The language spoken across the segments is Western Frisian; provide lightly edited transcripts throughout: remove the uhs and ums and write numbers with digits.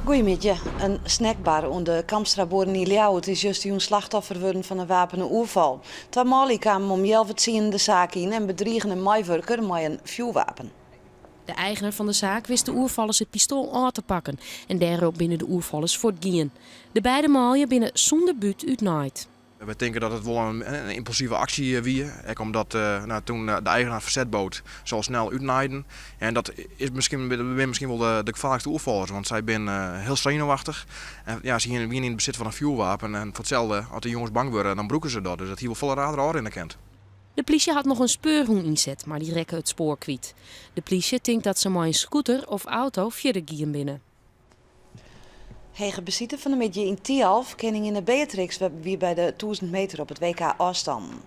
Goeiemiddei. In snackbar oan de Kampstrabuorren yn Ljouwert is justerjûn slachtoffer wurden fan in wapene oerfal. Twa manlju kamen om healwei tsienen de saak yn en bedrigen in meiwurker mei in fjoerwapen. De eigener fan de saak wist de oerfallers it pistoal ôf te pakken en dêrop binne de oerfallers fuortgien. De beide manlju binne sûnder bút útnaaid. Wy tinke dat it wol in ympulsive aksje wie, ek omdat toen de eigenaar ferset bood, se al snel útnaaiden. En dat is miskien, binne miskien wol de gefaarlikste oerfallers, want sy binne hiel senuwachtich. En ja, se wiene yn it besit fan in fjoerwapen en foar itselde, as de jonges bang wurde, dan brûke se dat. Dus dat hie wol folle raarder ôfrinne kind. De plysje hat noch in speurhûn ynset, mar dy rekke it spoar kwyt. De plysje tinkt dat se mei in scooter of auto fierder gien binne. Hege besite fan 'e middei yn Thialf, Keninginne Beatrix wie by de 1000 meter op it WK ôfstannen.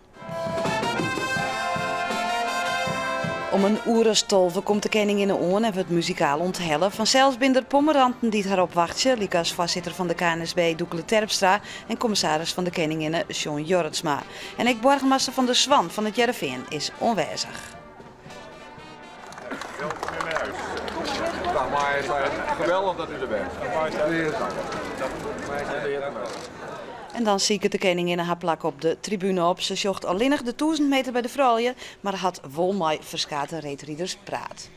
Om in oere as 12 komt de keninginne oan en wurdt muzikaal ûnthelle. Fansels binne der pommeranten dy't har opwachtsje, lykas foarsitter fan de KNSB Doekele Terpstra en kommissaris fan de keninginne Sjoan Jorritsma. En ek boargemaster Van der Zwan fan It Hearrenfean is oanwêzich. En dan siket de keninginne har plak op de tribune op. Se sjocht allinnich de 1000 meter by de froulju, mar hat wol mei ferskate reedriders praat.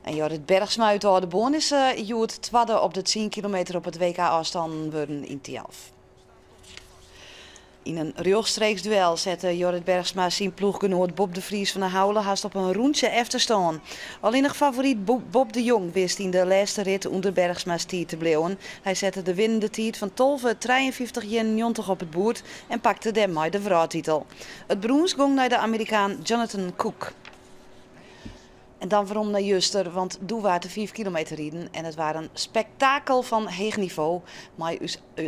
En Jorrit Bergsma út Aldeboarn is hjoed twadde op de tsien kilometer op it WK ôfstannen wurden yn Thialf. Yn in rjochtstreeks duel sette Jorrit Bergsma syn ploechgenoat Bob de Vries fan 'e Haule hast op in rûntsje efterstân. Allinnich favoryt Bob de Jong wist yn de lêste rit ûnder Bergsma's tiid te bliuwen. Hy sette de winnende tiid fan 12, 53, 91 op it boerd en pakte dêrmei de wrâldtitel. It brûns gong nei de Amerikaan Jonathan Cook. En dan werom nei juster, want doe waard de 5 kilometer riden en it waard in spektakel fan heech nivo. Mei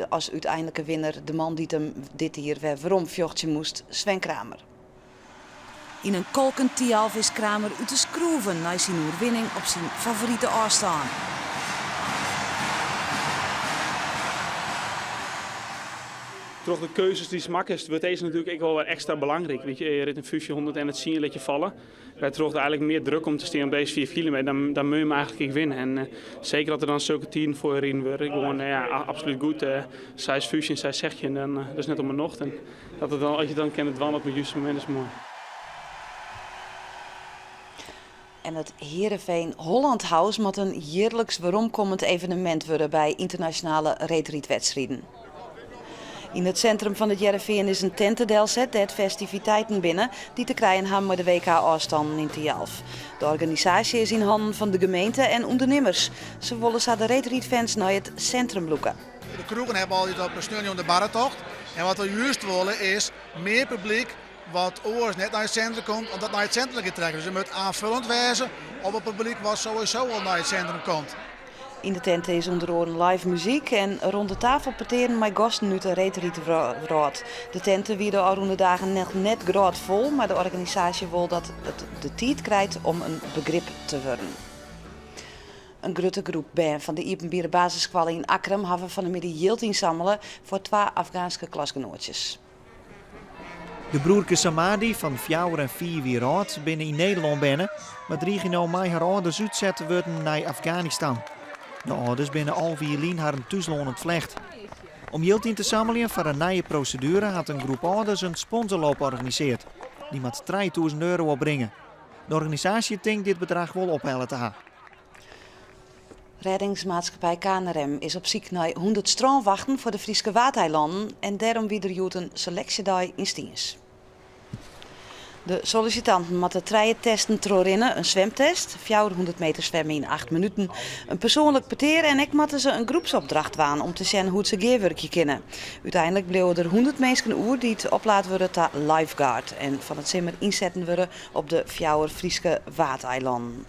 as úteinlike winner de man dy't him dit jier wer werom fjochtsje moast, Sven Kramer. Yn in kolkend Thialf is Kramer út de skroeven nei syn oerwinning op syn favorite ôfstân. Troch de keuzes dy'tst makkest wurdt dizze natuerlik ek wol wer ekstra belangryk. Want je rit in 1500 en it tsien lit je falle. Wêrtroch't der eigenlik mear druk komt te stean op dizze 5 kilometer, dan, dan moat je him eigenlik ek winne. En seker as der dan sulke tiden foar je riden wurde, gewoan ja, absolút goed. Seis 15, seis 16, dan, dat is net om 'e nocht. En dat it dan, as je it dan kinne dwaan op it juste momint is moai. En it Heerenveen Holland House moat in jierliks weromkommend evenemint wurde by ynternasjonale reedrydwedstriden. Yn it sintrum fan It Hearrenfean is in tinte delset dêr't festiviteiten binne dy't te krijen ha mei de WK ôfstannen yn Thialf. De organisaasje is yn hannen fan de gemeente en ûndernimmers. Se wolle sa de reedrydfans nei it sintrum lûke. De kroegen hawwe altyd op sneon de barretocht. En wat we juist wolle is mear publyk wat oars net nei it sintrum komt, om dat nei it sintrum te trekken. Dus it moat oanfoljend wêze op it publyk wat sowieso al nei it sintrum komt. Yn de tinte is ûnder oaren live muzyk en ronde tafelpetearen mei gasten út de reedrydwrâld. De tinte wie de ôfrûne dagen noch net grôtfol, mar de organisaasje wol dat it de tiid krijt om in begrip te wurden. In grutte groep bern fan de iepenbiere basisskoalle yn Akkrum hawwe fan 'e middei jild ynsammele foar twa Afgaanske klasgenoatsjes. De broerkes Samadi fan fjouwer en fiif jier âld binne yn Nederlân berne, mar driigje no mei har âlders útset te wurden nei Afganistan. De âlders binne 11 jier lyn harren thúslân ûntflecht. Om jild yn te sammeljen foar in nije proseduere hat in groep âlders in sponsorloop organisearre. Dy moat 3000 euro opbringe. De organisaasje tinkt dit bedrach wol ophelle te ha. Rêdingsmaatskippij KNRM is op syk nei 100 strânwachten foar de Fryske Waadeilannen en dêrom wie der hjoed in seleksjedei yn Stiens. De sollisitanten moatte trije testen trochrinne, in swimtest, 400 meter swimme yn 8 minuten, in persoanlik petear en ek moatte se in groepsopdracht dwaan om te sjen hoe't se gearwurkje kinne. Uteinlik bliuwe der 100 minsken oer dy't oplaat wurde ta lifeguard en fan it simmer ynsetten wurde op de fjouwer Fryske Waadeilannen.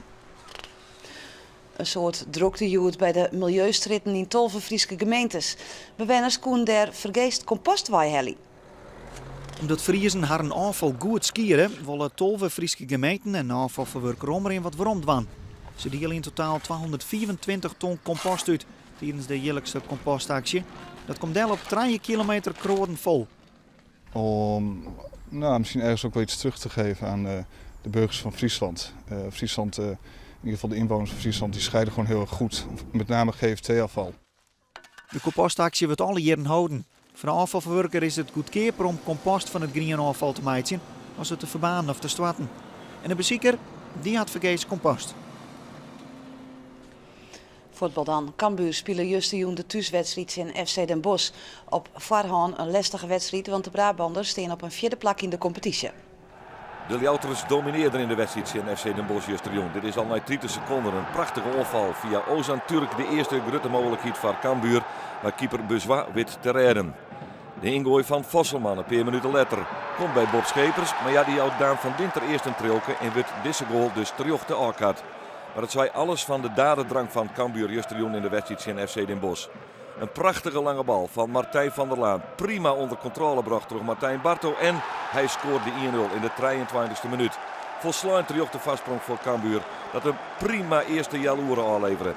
In soad drokte hjoed by de miljeustrjitten yn 12 Fryske gemeentes. Bewenners koenen dêr fergees kompost weihelje. Omdat Friezen harren ôffal goed skiede, wolle 12 Fryske gemeenten en ôffalferwurker Omrin wat werom dwaan. Se diele yn totaal 225 ton kompost út tidens de jierlikse kompostaksje. Dat komt del op 3 kilometer kroaden fol. Om nou, misschien ergens ook wel iets terug te geven aan de, de burgers van Friesland. Friesland. ieder geval de inwoners van Friesland, die scheiden gewoon heel erg goed. Met name GFT-afval. De kompostaksje wurdt alle jierren holden. Foar de ôffalferwurker is it goedkeaper om kompost fan it grienôffal te meitsjen as it te ferbaarnen of te stoarten. En de besiker, dy hat fergees kompost. Fuotbal dan. Cambuur spile justerjûn de thúswedstriid tsjin FC Den Bosch. Op foarhân in lestige wedstriid, want de Brabanners stean op in fjirde plak yn de kompetysje. De Ljouwerters dominearden yn de wedstriid tsjin FC Den Bosch justerjûn. Dit is al nei 30 sekonden in prachtige oanfal fia Ozan Türk, de earste grutte mooglikheid foar Cambuur, mar keeper Besois wit te rêden. De yngoai fan Vosselman in pear minuten letter komt by Bob Schepers, mar ja, dy jout Daan van Dinter earst in triuwke en wurdt dizze goal dus terjochte ôfkard. Mar it sei alles fan de dadedrang fan Cambuur justerjûn yn de wedstriid tsjin FC Den Bosch. In prachtige lange bal fan Martijn van der Laan, prima ûnder kontrôle brocht troch Martijn Barto en hy skoart de 1-0 yn de trijeentweintichste minút. Folslein terjochte foarsprong foar Cambuur, dat in prima earste healoere ôflevere.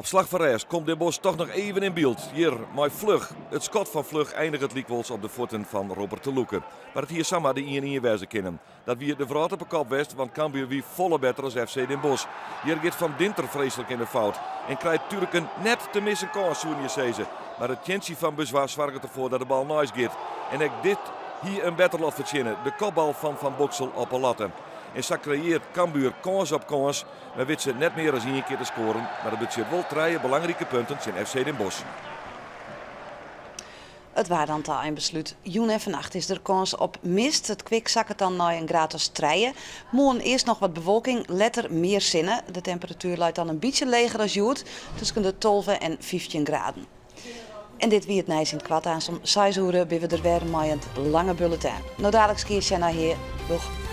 Op slach fan rêst komt Den Bosch toch noch even yn byld. Hjir mei Vlug. It skot fan Vlug einiget lykwols op de fuotten fan Robert te Loeke. Mar it hie samar de 1-1 wêze kinnen. Dat wie de wrâld op 'e kop west, want Cambuur wie folle better as FC Den Bosch. Hjir giet Van Dinter freeslik yn de fout en krijt Türk in net te missen kâns, soene je sizze. Mar it teantsje fan Besois soarget derfoar dat de bal neist giet. En ek dit hie in better lot fertsjinne, de kopbal fan Van Boxel op 'e latte. En sa kreëarret Cambuur kâns op kâns, mar wit se net mear as ien kear te skoaren. Mar dat betsjut wol trije belangrike punten tsjin FC Den Bosch. It waar dan ta einbeslút. Jûn en fannacht is der kâns op mist. It kwik sakket dan nei in graad as trije. Moarn earst noch wat bewolking, letter mear sinne. De temperatuer leit dan in bytsje leger as hjoed, tusken de 12 en 15 graden. En dit wie it nijs yn it koart. Aanst om seis oere binne we der wer mei in lange bulletin. No daliks kear sjen nei Hea. Doeg.